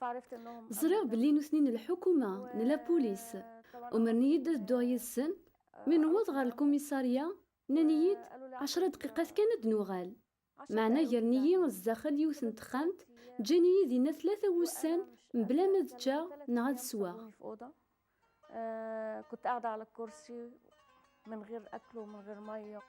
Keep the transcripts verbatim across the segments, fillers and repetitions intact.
Ẓriɣ belli nutni n lḥukuma, n la police, umren-iyi-d ad dduɣ yid-sen. Mi newweḍ ɣer lkumisarya, nnan-iyi-d: "Ɛecra dqiqat kan ad d-nuɣal." Meɛna gren-iyi zdaxel yiwet n texxamt, ǧǧan-iyi dinna tlata wussan mebla ma ad ččeɣ neɣ ad sweɣ. آه، كنت قاعدة على الكرسي من غير أكل ومن غير مية.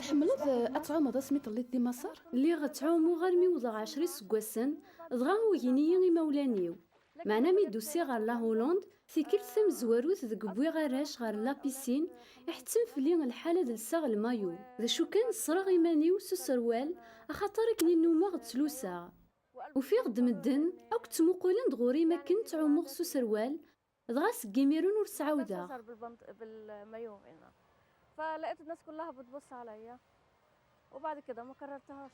Tḥemmleḍ, eh, ad tɛumeḍ asmi telliḍ di Maṣer? Lliɣ ttɛumuɣ armi wwḍeɣ ɛecra iseggasen, dɣa ugin-iyi imawlan-iw. Meɛna mi d-usiɣ ɣer la Hollande, tikkelt tamezwarut deg wwiɣ arrac ɣer la piscine, iḥettem fell-i lḥal ad lseɣ lmayu. D acu kan, ṣṣreɣ iman-iw s userwal, axaṭer akken i nnumeɣ ttluseɣ. Ufiɣ-d medden akk ttmuqulen-d ɣur-i makken ttɛumuɣ s userwal, dɣa seg imiren ur s-ɛawdeɣ. فلقيت الناس كلها بتبص عليا، وبعد كده ما كررتهاش.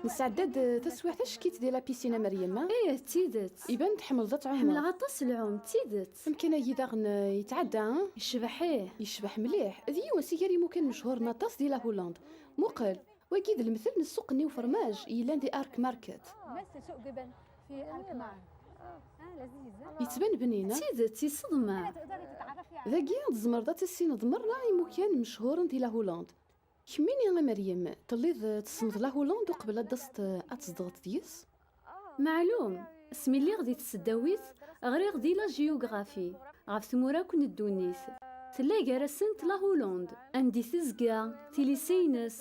Nesɛedda-d taswiɛt acekkit di la piscine a Meryem. Ih, d tidet. Iban tḥemmleḍ ad tɛumeḍ. Ḥemmleɣ aṭas lɛum, d tidet. Amkan-agi daɣen, eh, yetɛedda, eh? Yecbeḥ, ih. Yecbeḥ mliḥ. D yiwen si gar imukan mechuren aṭas di la Hollande. Muqel, wagi d lemtel n ssuq-nni ufermaj yellan di Ark Market. بس سوق جبن في أرك مار. آه، لذيذ، ها؟ Yettban bnin, eh? D tidet, yesseḍmeɛ. تقدري تتعرفي على Dagi tzemreḍ ad tissineḍ merra imukan mechuren di la Hollande. Kemmini a Meryem, telliḍ tessneḍ la Hollande uqbel ad d-taseḍ ad tzedɣeḍ deg-s? Meɛlum, asmi lliɣ di tesdawit, ɣriɣ di la géographie, ɣef tmura akk n ddunit. Tella gar-asent la Hollande, anda i tezga, tilisa-ines.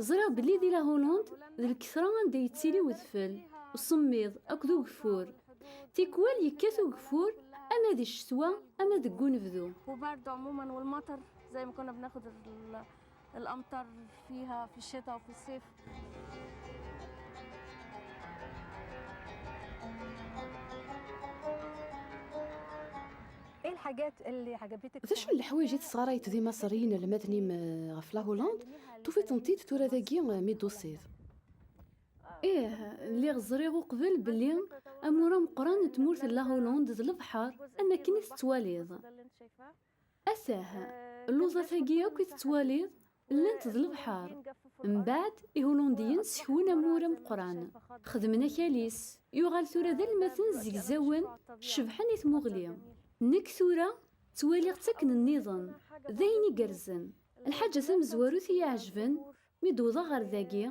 Ẓriɣ belli di la Hollande d lketṛa anda yettili wedfel, usemmiḍ akked ugeffur. Tikwal yekkat ugeffur ama di ccetwa ama deg unebdu. وبرد عموما والمطر زي ما كنا بناخد ال- الأمطار فيها في الشتاء وفي الصيف. إيه الحاجات اللي عجبتك؟ D acu n leḥwayeǧ i tesɣarayeḍ d imaṣriyen almaden-im, eh, ɣef la Hollande? Tufiḍ-tent-id tura dagi, eh, mi d-tusiḍ? Ih, lliɣ ẓriɣ uqbel belli amur ameqqran n tmurt n la Hollande d lebḥer, am akken i tettwaliḍ. Atah, luḍat-agi akk i tettwaliḍ llant d lebḥer. Mbeɛd, Ihulundiyen sekwen amur ameqqran, xedmen akal-is, yuɣal tura d almaten zegzawen, cebḥen i tmuɣli. Nekk tura ttwaliɣ-tt akken nniḍen, d ayen igerrzen. Lḥaǧa tamezwarut i yi-iɛejben mi d-wwḍeɣ ɣer dagi,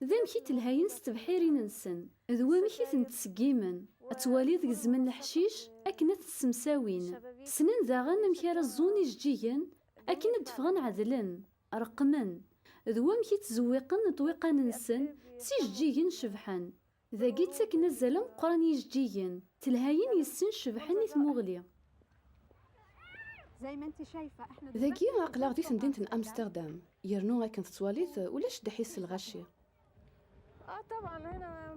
d amek i ttelhayen s tebḥirin-nsen, d wamek i tent-ttṣeggimen. Ad twaliḍ gezmen leḥcic akken ad t-ssemsawin. Ssnen daɣen amek ara ẓẓun ijeǧǧigen akken ad d-ffɣen ɛedlen, reqqmen. D wamek i ttzewwiqen ṭṭwiqan-nsen s ijeǧǧigen cebḥen. Dagi ttaken azal ameqqran i ijeǧǧigen, ttelhayen yes-sen cebḥen i tmuɣli. زي ما انت شايفة، احنا Dagi aql-aɣ di temdint n Amsterdam, yernu akken tettwaliḍ ulac ddḥis s lɣaci.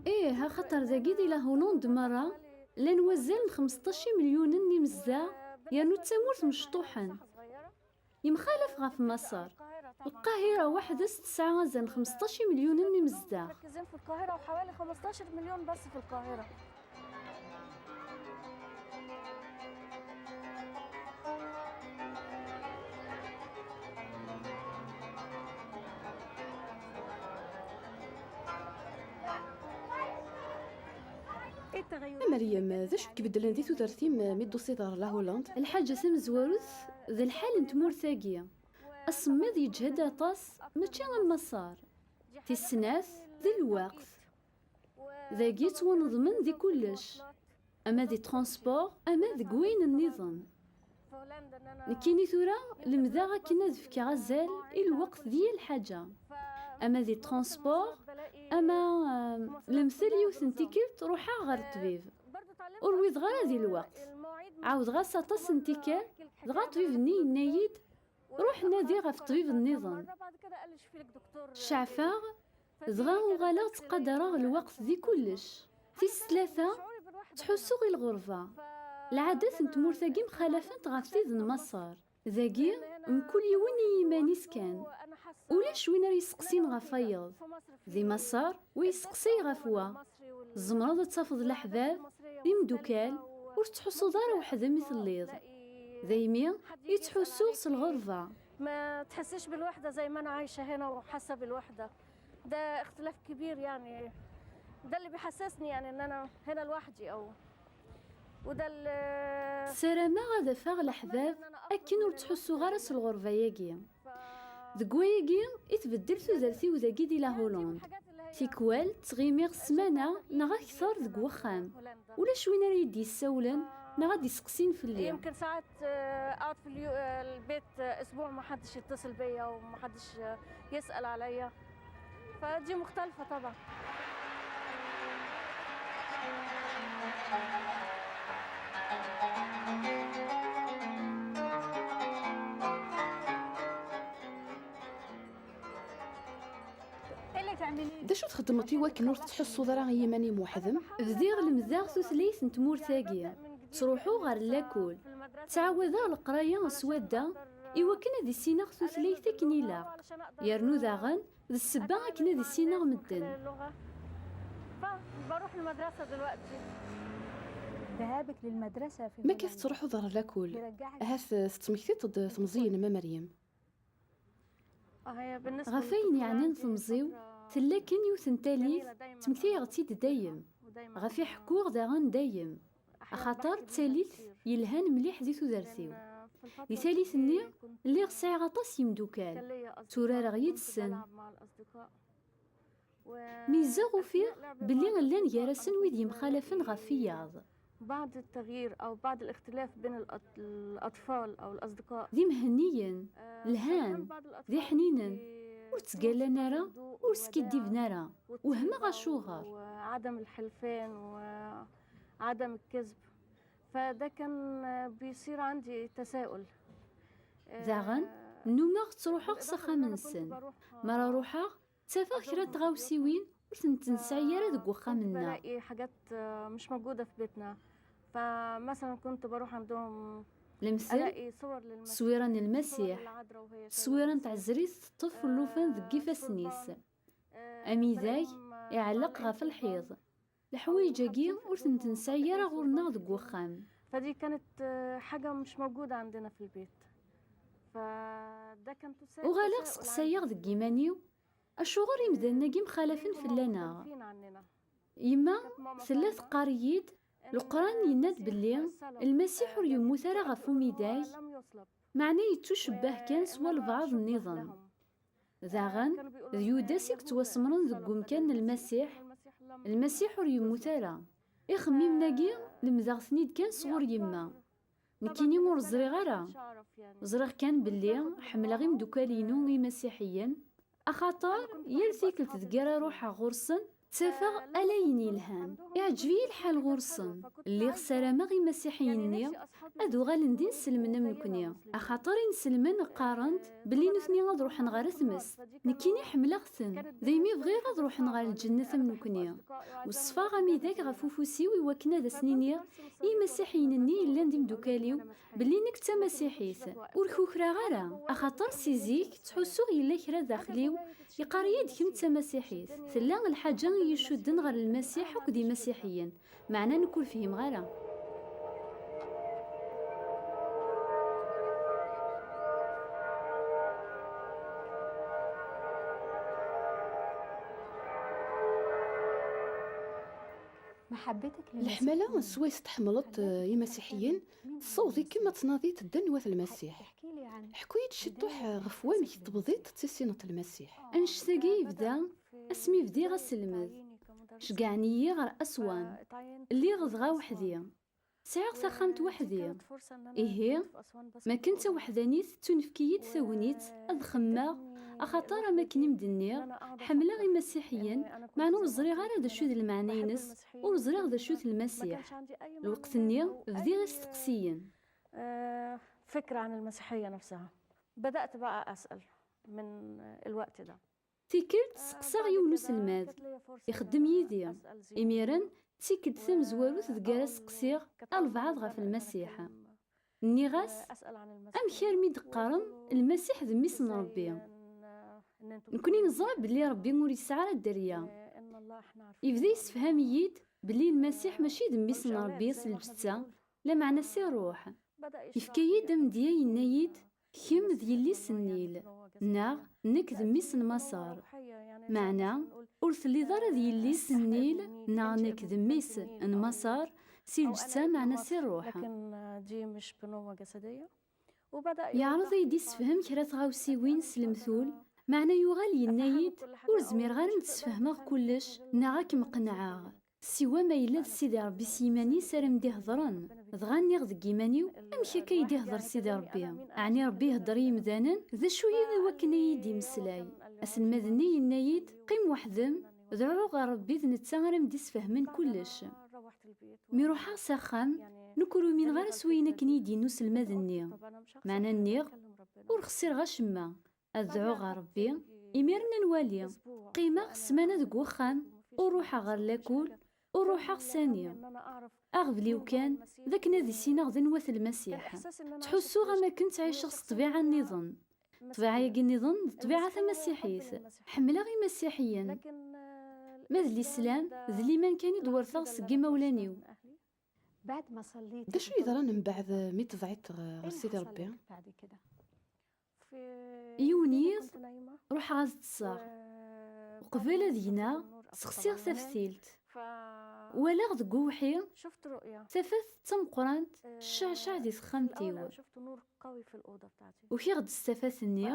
Ih, axaṭer dagi di la Hollande merra llan wazal n xmesṭac imelyunen n imezdaɣ, yernu d tamurt mecṭuḥen. Yemxalaf ɣef Maṣer. Lqahira weḥd-s tesɛa azal n xmesṭac imelyunen n imezdaɣ. مركزين في القاهرة وحوالي خمستاشر مليون بس في القاهرة. A Meryem, d acu i ibeddlen di tudert-im mi d-tusiḍ ɣer la Hollande? Lḥaǧa tamezwarut d lḥal n tmurt-agi. Asemmiḍ yeǧhed aṭas, mačči am Maṣer. Tis snat, d lweqt. Dagi ttwanḍmen di kullec, ama di transport, ama deg wayen nniḍen. Nekkini tura lemdeɣ akken ad fkeɣ azal i lweqt di yal ḥaǧa, ama di transport, ama, ah, lemtel yiwet n tikkelt ruḥeɣ ɣer ṭṭbib, ur wiḍeɣ ara di lweqt. Ɛawdeɣ-as aṭas n tikkal, dɣa ṭṭbib-nni yenna-yi-d: "Ruḥ nadi ɣef ṭṭbib nniḍen." Ceɛfeɣ, dɣa uɣaleɣ ttqadareɣ lweqt di kullec. Tis tlata, ttḥussuɣ i lɣerba. Lɛadat n tmurt-agi mxalafent ɣef tid n Maṣer. Dagi, mkul yiwen i yiman-is kan. Ulac win ara yesteqsin ɣef wayeḍ. Di Maṣer, wa yesteqsay ɣef wa. Tzemreḍ ad tafeḍ leḥbab, d imdukal, ur tettḥussuḍ ara weḥd-m i telliḍ. Daymi i ttḥussuɣ s lɣerba. ما تحسيش بالوحدة زي ما أنا عايشة هنا وحاسة بالوحدة. ده اختلاف كبير يعني. ده اللي بيحسسني يعني إن أنا هنا لوحدي أو وده اللي Ssarameɣ ad afeɣ leḥbab akken ur ttḥussuɣ ara s lɣerba-agi. Deg wayagi i tbeddel tudert-iw dagi di la Hollande. Tikwal ttɣimiɣ ssmana neɣ akter deg wexxam. Ulac win ara yi-d-yessawlen neɣ ad d-iseqsin fell-i. يمكن ساعات آه، اقعد في اليو- آه، البيت آه، اسبوع ما حدش يتصل بيا وما حدش آه، يسأل عليا. فدي مختلفة طبعا. D acu txeddmeḍ i wakken ur tettḥussuḍ ara i yiman-im weḥd-m? Bdiɣ lemdeɣ tutlayt n tmurt-agi. Ttruḥuɣ ɣer llakul. Ttɛawadeɣ leqraya s wadda i wakken ad issineɣ tutlayt akken ilaq. Yernu daɣen, d ssebba akken ad issineɣ medden. بروح المدرسة دلوقتي. ذهابك للمدرسة في Ma akka tettruḥuḍ ɣer llakul, ahat tettmektiḍ-d temẓi-inem a Meryem. Ɣef wayen yeɛnan temẓi-w, tella kan yiwet n tallit ttmektayeɣ-tt-id dayem, ɣef i ḥekkuɣ daɣen dayem, axaṭer d tallit yelhan mliḥ di tudert-iw. Di tallit-nni, lliɣ sɛiɣ aṭas yimdukal, tturareɣ yid-sen. Mi zzaɣ ufiɣ belli llan gar-asen wid yemxalafen ɣef wiyaḍ. بعض التغيير أو بعض الاختلاف بين الأط- الأطفال أو الأصدقاء. D imhenniyen, lhan, d iḥninen, ur ttgallan ara, ur skiddiben ara. Wehmeɣ acuɣer. وعدم الحلفان وعدم الكذب. فده كان بيصير عندي تساؤل. Daɣen, nnumeɣ ttruḥeɣ s axxam-nsen. Mi ara ruḥeɣ, ttafeɣ kra n tɣawsiwin ur tent-nesɛi ara deg wexxam-nneɣ. بلاقي حاجات آه، مش موجودة في بيتنا. فمثلا كنت بروح عندهم Lemtel, ألاقي صور للمسيح, تصويرة n Lmasiḥ, صور للعذراء وهي تصويرة n tɛezrit teṭṭef llufan deg yifassen-is. Amidag iɛelleq ɣef lḥiḍ. Leḥwayeǧ-agi ur tent-nesɛi ara ɣur-neɣ deg wexxam. فدي كانت آه، حاجة مش موجودة عندنا في البيت. فده كان تساؤل Uɣaleɣ seqsayeɣ deg yiman-iw, acuɣer imdanen-agi mxalafen fell-aneɣ? Yemma tella teqqar-iyi-d, Leqran yenna-d belli Lmasiḥ ur yemmut ara ɣef umidag, meɛna yettucebbah kan s walbeɛḍ nniḍen. Daɣen, d Yudas i yettwasemren deg wemkan n Lmasiḥ, Lmasiḥ ur yemmut ara. Ixemmimen-agi lemdeɣ-ten-id kan sɣur yemma. Nekkini ur ẓriɣ ara. Ẓriɣ kan belli ḥemmleɣ imeddukal-inu imasiḥiyen, axaṭer yal tikkelt deg ara ruḥeɣ ɣur-sen, ttafeɣ ala ayen yelhan. Iɛǧeb-iyi lḥal ɣur-sen. Lliɣ ssarameɣ imasiḥiyen-nni ad uɣalen d inselmen am nekni, axaṭer inselmen qqaren-d belli nutni ad ruḥen ɣer tmest. Nekkini ḥemmleɣ-ten. Daymi bɣiɣ ad ruḥen ɣer lǧennet am nekni. Weṣṣfeɣ amidag ɣef ufus-iw i wakken ad asen-iniɣ i imasiḥiyen-nni yellan d imdukal-iw belli nekk d tamasiḥit. Ur kukreɣ ara, axaṭer si zik ttḥussuɣ yella kra daxel-iw yeqqar-iyi-d kemm d tamasiḥit. Tella lḥaǧa i yi-icudden ɣer Lmasiḥ akked imasiḥiyen. Meɛna nekk ur fhimeɣ ara. Leḥmala swayes tḥemmleḍ eh, imasiḥiyen tessaweḍ-ikem ad tnadiḍ ddan wat Lmasiḥ. Ḥku-yi-d ciṭuḥ eh, ɣef wamek tebdiḍ tissineḍ Lmasiḥ. Annect-agi yebda asmi bdiɣ aselmed. Ceggɛen-iyi ɣer Aswan. Lliɣ dɣa weḥd-i. Sɛiɣ taxxamt weḥd-i. Ihi, makken d taweḥdanit, tettunefk-iyi-d tagnit ad xemmeɣ, axaṭer am akken i m-d-nniɣ, ḥemmleɣ imasiḥiyen, meɛna ur ẓriɣ ara d acu d lmeɛna-ines, ur ẓriɣ d acu-t Lmasiḥ. Lweqt-nni, bdiɣ isteqsiyen. آه، فكرة عن المسيحية نفسها. بدأت بقى أسأل من الوقت ده. Tikkelt, seqsaɣ yiwen uselmad, ixeddem yid-i. Imiren, d tikkelt tamezwarut deg ara seqsiɣ albeɛḍ ɣef Lmasiḥ. Nniɣ-as, amek armi d-qqaren Lmasiḥ d Mmi-s n Ṛebbi? Nekni neẓra belli Ṛebbi ur yesɛi ara dderya. Yebda yessefham-iyi-d belli Lmasiḥ mačči d Mmi-s n Ṛebbi s lǧetta, lameɛna si Ṛṛuḥ. Yefka-yi-d amedya, yenna-yi-d, kemm d yelli-s n Nil, neɣ nekk d mmi-s n Maṣer. Meɛna, ur telliḍ ara d yelli-s n Nil, neɣ nekk d mmi-s n Maṣer, si lǧetta, meɛna si Ṛṛuḥ. Yeɛreḍ ad yi-d-issefhem kra tɣawsiwin s lemtul, meɛna yuɣal yenna-yi-d, ur zmireɣ ara ad m-d-sfehmeɣ kullec, neɣ ad kem-qenɛeɣ. Siwa ma yella d Sidi Ṛebbi s yiman-is ara m-d-ihedṛen. Dɣa nniɣ deg yiman-iw, amek akka i d-ihedṛ Sidi Ṛebbi? Ɛni Ṛebbi ihedṛ i yimdanen? D acu-yi i wakken ad yi-d-imeslay? Aselmad-nni yenna-yi-d, qqim weḥd-m, dɛu ɣer Ṛebbi, d netta ara m-d-isfehmen kullec. Mi ruḥeɣ s axxam, nekk ur umineɣ ara s wayen akken i yi-d-yenna uselmad-nni. Meɛna nniɣ, ur xsireɣ acemma. Ad dɛuɣ ɣer Ṛebbi, imiren ad nwali. Qqimeɣ ssmana deg wexxam, ur ruḥeɣ ɣer lakul, ur ruḥeɣ sani. Aɣbel-iw kan, d akken ad issineɣ d anwa-t Lmasiḥ. Ttḥussuɣ am akken ttɛiceɣ s ṭṭbiɛa nniḍen. Ṭṭbiɛa-agi nniḍen d ṭṭbiɛa tamasiḥit. Ḥemmleɣ imasiḥiyen. Ma d Lislam, d liman kan i d-werteɣ seg imawlan-iw. D acu yeḍran mbeɛd mi tebɛiḍ ɣer Sidi Ṛebbi? Yiwen yiḍ, ruḥeɣ ad ṭṭseɣ. Uqbel ad gneɣ, sexsiɣ taftilt. Walaɣ deg uwḥi tafat d tameqqrant, tecceɛceɛ di texxamt-iw. Ukiɣ-d s tafat-nni,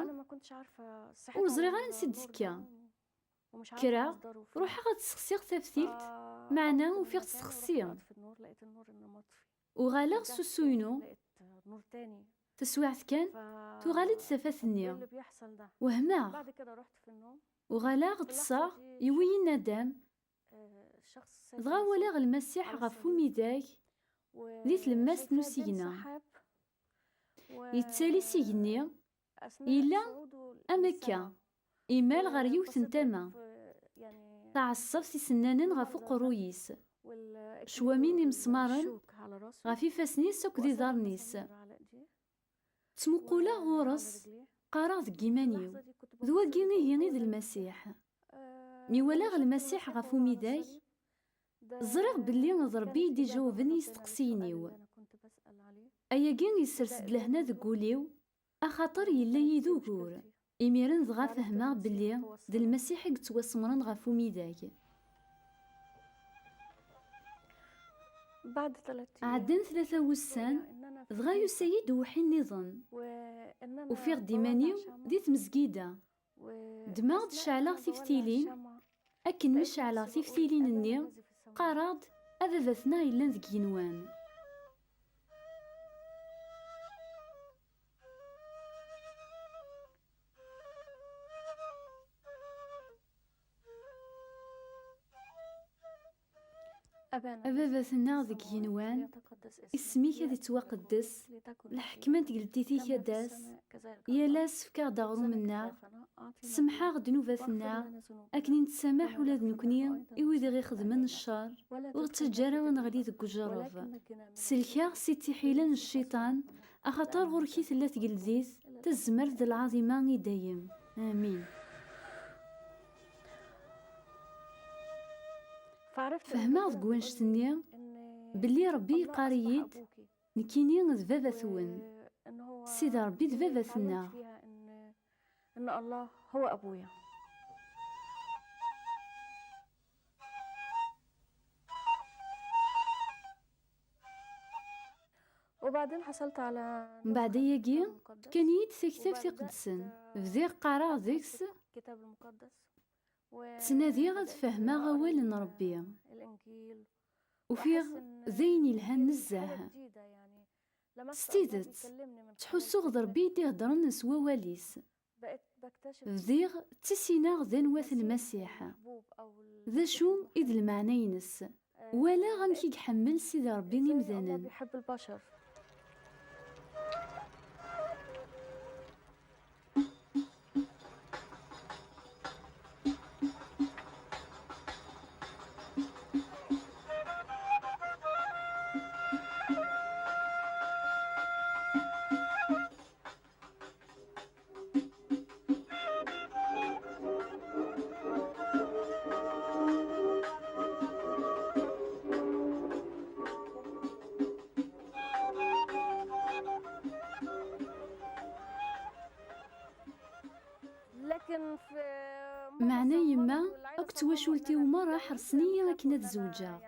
ur ẓriɣ ara ansi d-tekka. Kkreɣ, ruḥeɣ ad sexsiɣ taftilt, meɛna ufiɣ-tt texsi. Uɣaleɣ s usu-inu. Taswiɛt kan, tuɣal-d tafat-nni. Wehmeɣ. Uɣaleɣ ṭṭseɣ, yewwi-yi nadam. Dɣa walaɣ Lmasiḥ ɣef umidag di tlemmast n usigna. Yettali s igenni, yella am akka, imal ɣer yiwet n tama. Taɛeṣṣabt isennanen ɣef uqerruy-is. Ccwamin imesmaren ɣef ifassen-is akked iḍarren-is. Ttmuquleɣ ɣur-s, qqareɣ deg yiman-iw, d wagi ihi i d Lmasiḥ. Mi walaɣ Lmasiḥ ɣef umidag, ẓriɣ belli d Ṛebbi i d-ijawben i yisteqsiyen-iw. Ayagi yessers-d lehna deg wul-iw, axaṭer yella-yi d ugur. Imiren dɣa fehmeɣ belli d Lmasiḥ i yettwasemren ɣef umidag. Ɛeddan tlata wussan, dɣa yusa-yi-d uwḥi nniḍen. Ufiɣ-d iman-iw di tmezgida. Ddmeɣ-d, ceɛleɣ tiftilin. Akken mi ceɛleɣ tiftilin-nni, qqareɣ-d, a baba-tneɣ yellan deg yigenwan. A baba-tneɣ deg yigenwan, isem-ik ad ittwaqeddes, lḥekma n tgeltit-ik ad d-tas, yal ass efk-aɣ-d aɣrum-nneɣ, semmeḥ-aɣ ddnubat-nneɣ, akken i nettsamaḥ ula d nekni i wid i ɣ-ixedmen ccer, ur ɣ-ttaǧǧa ara ad neɣli deg ujerreb. Sellek-aɣ si ttiḥila n cciṭan, axaṭer ɣur-k i tella tgeldit, tazmert d lɛaḍima i dayem. Amin. Fehmeɣ deg wanect-nni belli Ṛebbi yeqqar-iyi-d, nekkini d baba-twen. Sidi Ṛebbi d baba-tneɣ. Mbeɛd ayagi, fkan-iyi-d Taktabt Iqedsen. Bdiɣ qqareɣ deg-s, ttnadiɣ ad fehmeɣ awal n Ṛebbi. Ufiɣ d ayen yelhan nezzeh. S tidet, ttḥussuɣ d Ṛebbi i d-iheddren s wawal-is. Bdiɣ ttissineɣ d anwa-t Lmasiḥ, d acu i d lmeɛna-ines. Walaɣ amek i iḥemmel Sidi Ṛebbi imdanen. Meɛna yemma akked twacult-iw merra ḥerṣen-iyi akken ad zewǧeɣ,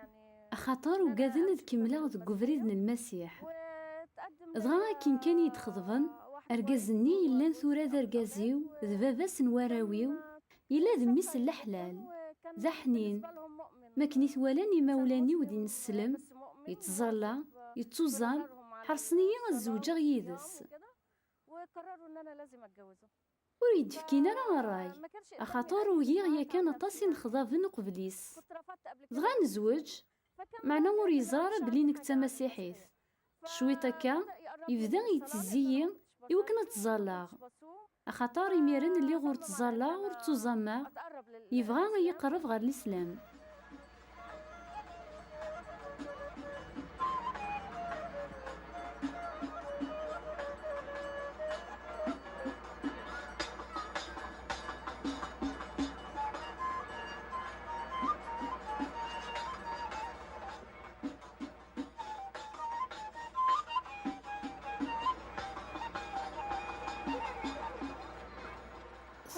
axaṭer ugaden ad kemmleɣ deg ubrid n Lmasiḥ. Dɣa akken kan i d-xeḍben, argaz-nni yellan tura d argaz-iw, d baba-s n warraw-iw, yella d mmi-s n leḥlal, d aḥnin. Mi akken i t-walan imawlan-iw d ineslem, yettẓalla, yettuẓam, ḥerṣen-iyi ad zewǧeɣ yid-s. Ur yi-d-fkin ara ṛṛay, axaṭer ugiɣ yakan aṭas inexḍaben uqbel-is. Dɣa nezweǧ, meɛna ur yeẓri ara belli nekk d tamasiḥit. Cwiṭ akka, yebda yettezzi-yi i wakken ad ttẓallaɣ. Axaṭer imiren lliɣ ur ttẓallaɣ, ur ttuẓameɣ, yebɣa ad yi-qerreb ɣer Lislam.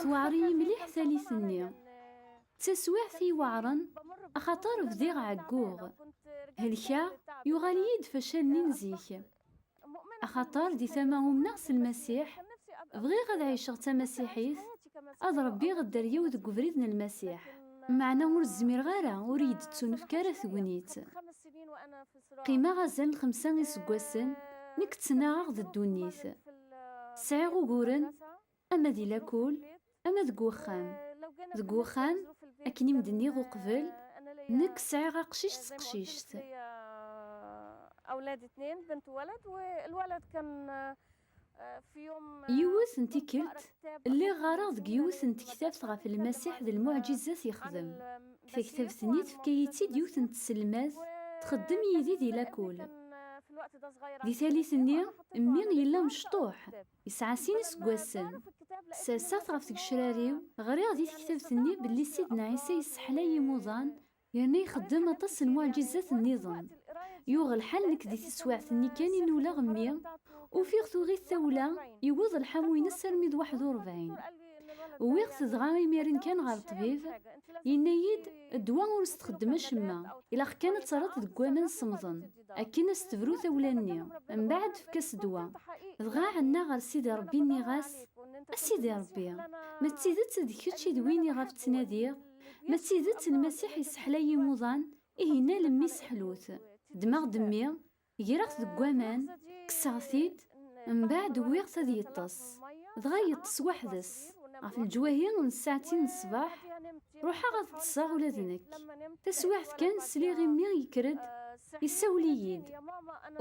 Tewɛer-iyi mliḥ tallit-nni. D taswiɛt i iweɛren, axaṭer bdiɣ ɛegguɣ. Helkeɣ, yuɣal-iyi-d facal-nni n zik. Axaṭer di tama umneɣ s Lmasiḥ, bɣiɣ ad ɛiceɣ d tamasiḥit, ad ṛebbiɣ dderya-w deg ubrid n Lmasiḥ. Meɛna ur zmireɣ ara, ur iyi-d-ttunefk ara tegnit. Qqimeɣ azal n xemsa iseggasen, nekk ttnaɣeɣ d ddunit. Sɛiɣ uguren, ama di lakul, ama deg wexxam. Deg wexxam, akken i m-d-nniɣ uqbel, nekk sɛiɣ aqcic d teqcict. أولاد اتنين، بنت وولد، والولد كان، آه، في يوم، آه، Yiwet n tikkelt, lliɣ ɣɣareɣ deg yiwet n tektabt ɣef Lmasiḥ d lmuɛǧizat yexdem. Taktabt-nni tefka-yi-tt-id yiwet n tselmadt txeddem yid-i di lakul. Di tallit-nni, mmi yella mecṭuḥ, yesɛa sin iseggasen. Serseɣ-t ɣef tgecrar-iw, ɣriɣ di tektabt-nni belli Sidna Ɛisa yesseḥlay imuḍan, yerna ixeddem aṭas n lmuɛǧizat nniḍen. Yuɣ lḥal nekk di teswiɛt-nni kan i nuleɣ mmi, ufiɣ tuɣ-it tawla, yewweḍ lḥamu-ines armi d waḥed u rebɛin. Wwiɣ-t dɣa imiren kan ɣer ṭṭbib, yenna-yi-d, ddwa ur s-txeddem acemma, ilaq kan ad terreḍ deg waman semmḍen, akken ad s-tebru tawla-nni, mbeɛd efk-as ddwa. Dɣa ɛennaɣ ɣer Sidi Ṛebbi, nniɣ-as, a Sidi Ṛebbi, ma d tidet d kečč i d win iɣef ttnadiɣ, ma d tidet Lmasiḥ yesseḥlay imuḍan, ihi nna lemmi seḥlut. Ddmeɣ-d mmi, greɣ-t deg waman, kkseɣ-t-id, mbeɛd wwiɣ-t ad yeṭṭes. Dɣa yeṭṭes weḥd-s. Ɣef leǧwahi n ssaɛtin n ṣṣbeḥ, ruḥeɣ ad ṭṭseɣ ula d nekk. Taswiɛt kan sliɣ i mmi yekker-d, yessawel-iyi-d.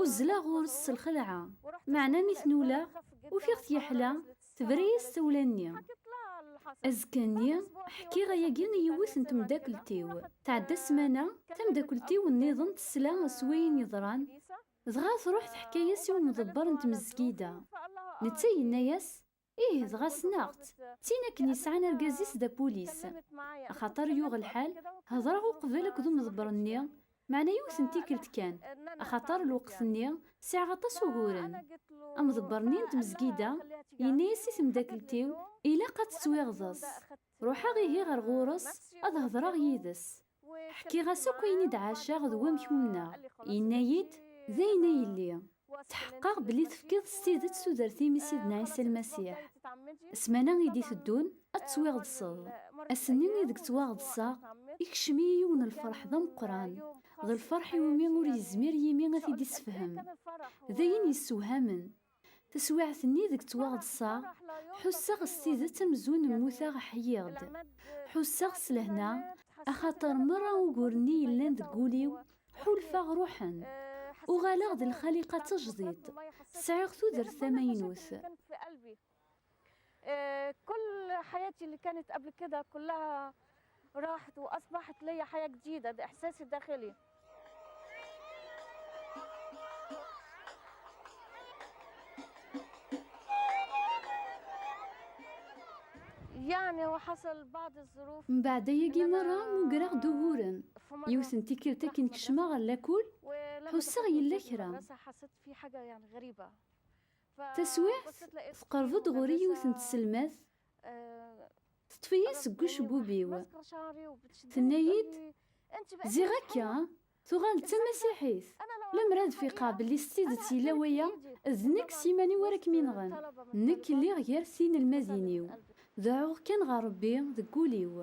Uzzleɣ ɣur-s s lxelɛa, meɛna mi t-nuleɣ, ufiɣ-t yeḥla, tebra-yas tawla-nni. Azekka-nni, ḥkiɣ ayagi i yiwet n temdakelt-iw. Tɛedda ssmana, tamdakelt-iw nniḍen tesla s wayen yeḍran, dɣa truḥ teḥka-yas i umḍebber n tmezgida. Netta yenna-yas, ih, dɣa ssneɣ-tt, d tin akken yesɛan argaz-is d apulis. Axaṭer yuɣ lḥal, hedreɣ uqbel akked umḍebber-nni, meɛna yiwet n tikkelt kan, axaṭer lweqt-nni sɛiɣ aṭas uguren. Amḍebber-nni n tmezgida yenna-yas i temdakelt-iw, ilaq ad tettwiɣḍes. Ruḥeɣ ihi ɣer ɣur-s ad hedreɣ yid-s. Ḥkiɣ-as akk ayen i d-ɛaceɣ d wamek umneɣ. Yenna-yi-d, d ayen a yelli, tḥeqqeɣ belli tefkiḍ s tidet tudert-im i Sidna Ɛisa Lmasiḥ. Ssmana i d-iteddun ad tettwiɣḍseḍ. Ass-nni ideg ttwaɣḍseɣ, ikcem-iyi yiwen n lferḥ d ameqqran, d lferḥ iwumi ur yezmir yimi ad t-id-issefhem. D ayen yessewhamen. Taswiɛt-nni deg ttwaɣḍseɣ, ḥusseɣ s tidet amzun mmuteɣ, ḥyiɣ-d. Ḥusseɣ s lehna, axaṭer merra ugur-nni yellan deg wul-iw, ḥulfaɣ ruḥen. Uɣaleɣ d lxaliqa tajdidt. Sɛiɣ tudert tamaynut. آه، كل حياتي اللي كانت قبل كده كلها راحت، وأصبحت ليا حياة جديدة. ده إحساسي الداخلي. يعني، وحصل بعض الظروف. Mbeɛd ayagi merra, mugreɣ-d uguren. Yiwet n tikkelt akken kecmeɣ ɣer lakul, ḥusseɣ yella kra. Taswiɛt, teqreb-d ɣur-i yiwet n tselmadt, Teṭṭef-iyi seg ucebbub-iw. Tenna-yi-d, "Ziɣ akka, tuɣal d tamasiḥit. Lemmer ad fiqeɣ belli s tidet yella waya, d nekk s yiman-iw ara kem-inɣen. Nekk lliɣ gar tinelmadin-iw. Dɛuɣ kan ɣer Ṛebbi deg wul-iw."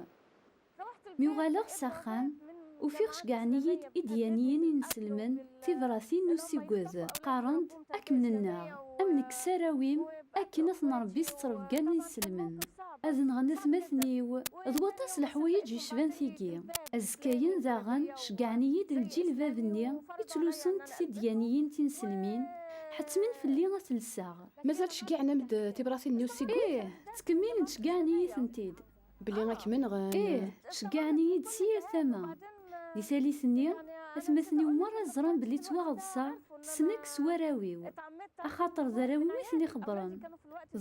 Mi uɣaleɣ s axxam, ufiɣ ceggɛen-iyi-d idyaniyen inselmen tibratin n usiged, qqaren-d, "Ad kem-nennaɣ, am nekk s arraw-im, akken ad ten-nṛebbi s ttrebga n inselmen. Ad nɣen atmaten-iw." D waṭas leḥwayeǧ yecban tigi. Azekka-yen daɣen, ceggɛen-iyi-d lǧilbab-nni i ttlusent tidyaniyin tinselmin, ḥettmen fell-i ad t-lseɣ. Mazal ceggɛen-am-d tibratin-nni n usiged? Ih, ttkemmilen ceggɛen-iyi-tent-id. Belli ad kem-nɣen. Ih, ceggɛen-iyi-d si yal tama. Di tallit-nni, atmaten-iw merra ẓran belli ttwaɣeḍseɣ s nekk s warraw-iw, axaṭer d arraw-iw i ten-ixebbren.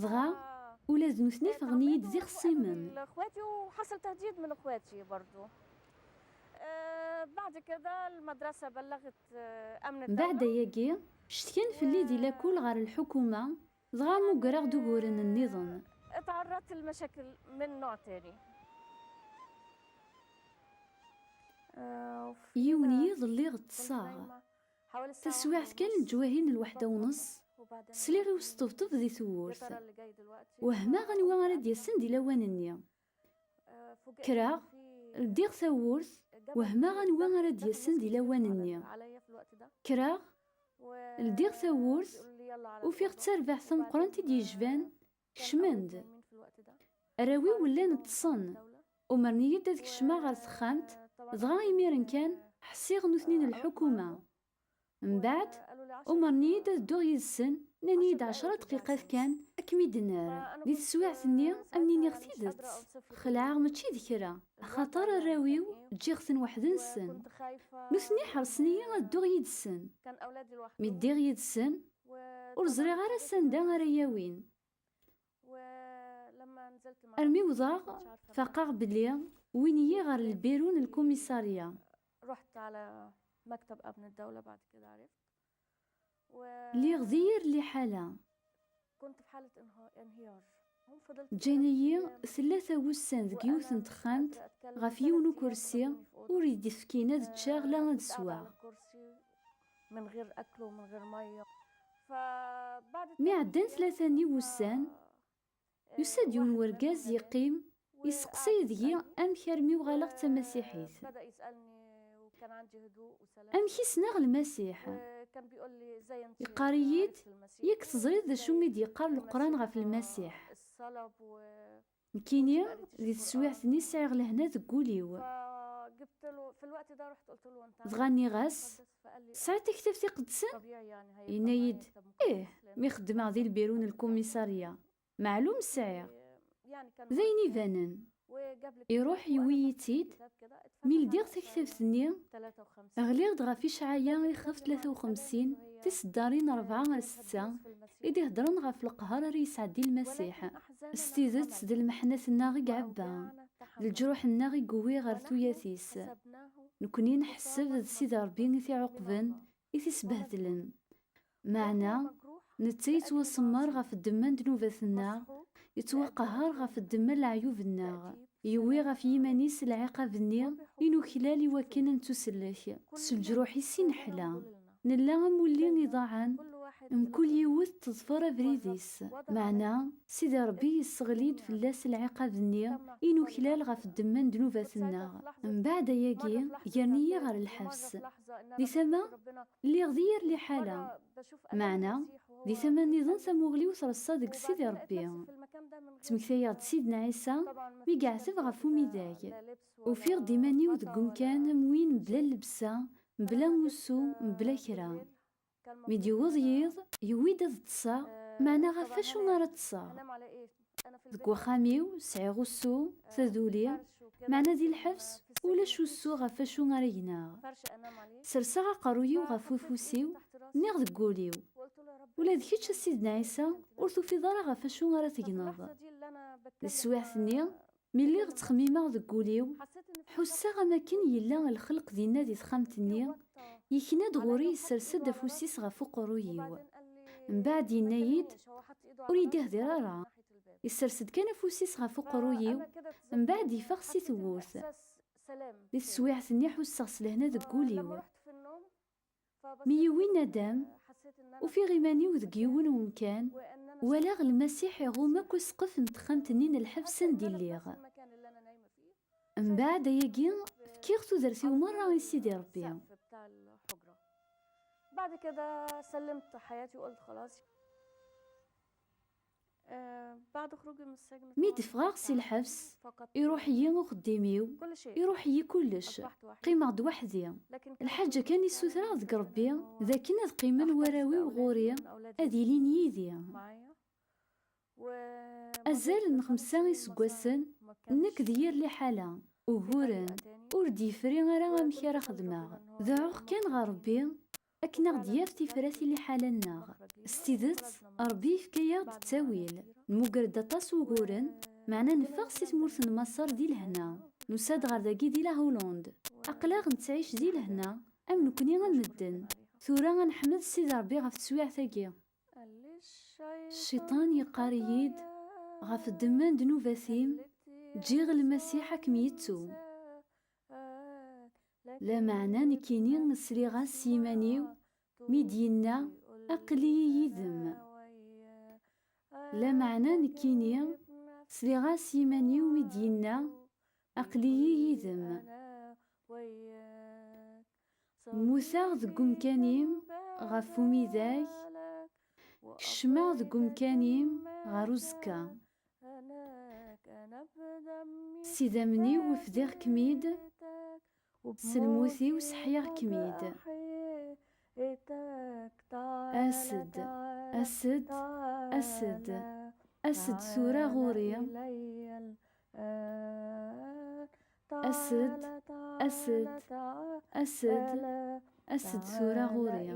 Dɣa, ula d nutni ffɣen-iyi-d d ixṣimen. خواتي وحصل تهديد من خواتي برضو. آه، بعد كده المدرسة بلغت، آه، أمن الدولة. Mbeɛd ayagi, cetkan fell-i di lakul ɣer lḥukuma, dɣa mmugreɣ-d uguren nniḍen. اتعرضت لمشاكل من نوع تاني. آه، وفي Yiwen yiḍ lliɣ ttesseɣ. حوالي الساعة Taswiɛt kan n leǧwayeh n lweḥda u nneṣ, sliɣ i usṭebṭeb di tewwurt. Wehmeɣ anwa ara d-yasen di lawan-nni. Kkreɣ, ldiɣ tawwurt, wehmeɣ anwa ara d-yasen di lawan-nni. Kkreɣ, ldiɣ tawwurt, ufiɣ d tarbaɛt tameqqrant i d-yejban, kecmen-d. Arraw-iw llan ṭṭsen, umren-iyi-d ad kecmeɣ ɣer texxamt, dɣa imiren kan ḥṣiɣ nutni n lḥukuma. Mbeɛd, umren-iyi-d ad dduɣ yid-sen, nnan-iyi-d ɛecra dqiqat kan ad kem-id-nerr. Di teswiɛt-nni, ad m-iniɣ tidet, xelɛeɣ mačči d kra, axaṭer arraw-iw ǧǧiɣ-ten weḥd-nsen. Nutni ḥerṣen-iyi ad dduɣ yid-sen. Mi ddiɣ yid-sen, ur ẓriɣ ara s anda ara yi-awin. Armi wwḍeɣ, faqeɣ belli wwin-iyi ɣer lbiru n lkumisarya. رحت على مكتب أمن الدولة بعد كده عرفت. و Lliɣ di yir liḥala. كنت في حالة انه-، انهيار. هم فضلت Ǧǧan-iyi tlata wussan deg yiwet n texxamt ɣef yiwen ukersi ur iyi-d-fkin ad ččeɣ la ad sweɣ. من غير أكل ومن غير مية. فبعد Mi ɛeddan tlata n wussan, yusa-d yiwen wergaz yeqqim, yesteqsay deg-i amek armi uɣaleɣ d tamasiḥit. Amek i ssneɣ Lmasiḥ? Yeqqar-iyi-d, yak teẓriḍ d acu i d-yeqqar Leqran ɣef Lmasiḥ. Nekkini, di teswiɛt-nni sɛiɣ lehna deg wul-iw. Dɣa nniɣ-as, "Tesɛiḍ taktabt iqedsen?" Yenna-yi-d, "Ih, mi xeddmeɣ di lbiru n lkumisarya. Meɛlum sɛiɣ." D ayen ibanen. Iruḥ yewwi-yi-tt-id, mi ldiɣ taktabt-nni, ɣliɣ-d ɣef Icɛaya ixef tlata u xemsin, tiseddarin rebɛa ar setta, i d-iheddren ɣef leqher ara yesɛeddi Lmasiḥ. S tidet, d lmeḥnat-nneɣ i iɛebba, d leǧruḥ-nneɣ i yewwi ɣer tuyat-is. Nekni nḥesseb d Sidi Ṛebbi i t-iɛuqben, i t-isbehdlen. Meɛna, netta yettwasemmer ɣef ddemma n ddnubat-nneɣ, yettwaqehher ɣef ddemma n leɛyub-nneɣ, yewwi ɣef yiman-is lɛiqab-nni i nuklal i wakken ad nettusellek. S leǧruḥ-is i neḥla. Nella am wulli iḍaɛen, mkul yiwet teḍfer abrid-is. Meɛna, Sidi Ṛebbi yesseɣli-d fell-as lɛiqab-nni i nuklal ɣef ddemma n ddnubat-nneɣ. Mbeɛd ayagi, gren-iyi ɣer lḥebs. Di tama, lliɣ di yir liḥala. Meɛna, di tama nniḍen tamuɣli-w treṣṣa deg Sidi Ṛebbi. Ttmektayeɣ-d Sidna Ɛisa mi yeɛteb ɣef umidag. Ufiɣ-d iman-iw deg umkan am win mebla llebsa, mebla usu, mebla kra. Mi d-yewweḍ yiḍ, yewwi-d ad ṭṭseɣ, meɛna ɣef wacu ara ṭṭseɣ? Deg uxxam-iw, sɛiɣ usu, taduli, meɛna di lḥebs, ulac usu ɣef wacu ara gneɣ. Serseɣ aqerruy-iw ɣef ufus-iw, nniɣ deg wul-iw, "Ula d kečč, a Sidna Ɛisa, ur tufiḍ ara ɣef wacu ara tegneḍ." Di teswiɛt-nni, mi lliɣ ttxemmimeɣ deg wul-iw, ḥusseɣ am akken yella lxelq dinna di texxamt-nni, yekna-d ɣur-i, yessers-d afus-is ɣef uqerruy-iw. Mbeɛd yenna-yi-d, "Ur yi-d-ihdir ara." Issers-d kan afus-is ɣef uqerruy-iw, mbeɛd yeffeɣ si tewwurt. Di teswiɛt-nni ḥusseɣ s lehna deg wul-iw. Mi yiwi nadam, ufiɣ iman-iw deg yiwen wemkan, walaɣ Lmasiḥ iɣumm akk ssqef n texxamt-nni n lḥebs anda i lliɣ. Mbeɛd ayagi, fkiɣ tudert-iw merra i Sidi Ṛebbi. Mi d-ffɣeɣ si lḥebs, iruḥ-iyi uxeddim-iw, iruḥ-iyi kullec. Qqimeɣ-d weḥd-i. Lḥaǧa kan i ssutreɣ deg Ṛebbi, d akken ad qqimen warraw-iw ɣur-i, ad ilin yid-i. Azal n xemsa iseggasen, nekk d yir liḥala, uguren, ur d-yefri ara amek ara xedmeɣ. Dɛuɣ kan ɣer Ṛebbi, akken a ɣ-d-yaf tifrat i liḥala-nneɣ. S tidet, Ṛebbi yefka-yaɣ-d ttawil. Nmuger-d aṭas wuguren, meɛna neffeɣ si tmurt n Maṣer di lehna. Nusa-d ɣer dagi di la Hollande. Aql-aɣ nettɛic di lehna, am nekni am medden. Tura a neḥmed Sidi Ṛebbi ɣef teswiɛt-agi. Cciṭan yeqqar-iyi-d, ɣef ddemma n ddnubat-im, ǧǧiɣ Lmasiḥ ad kem-yettu. Lameɛna nekkini sliɣ-as s yiman-iw mi d-yenna, aql-iyi yid-m. Lameɛna nekkini sliɣ-as s yiman-iw mi d-yenna, aql-iyi yid-m. Mmuteɣ deg umkan-im ɣef umidag, kecmeɣ deg umkan-im ɣer uzekka. S idammen-iw fdiɣ-kem-id, s lmut-iw seḥyaɣ-kem-id. As-d, as-d, as-d, as-d tura ɣur-i. As-d, as-d, as-d, as-d tura ɣur-i.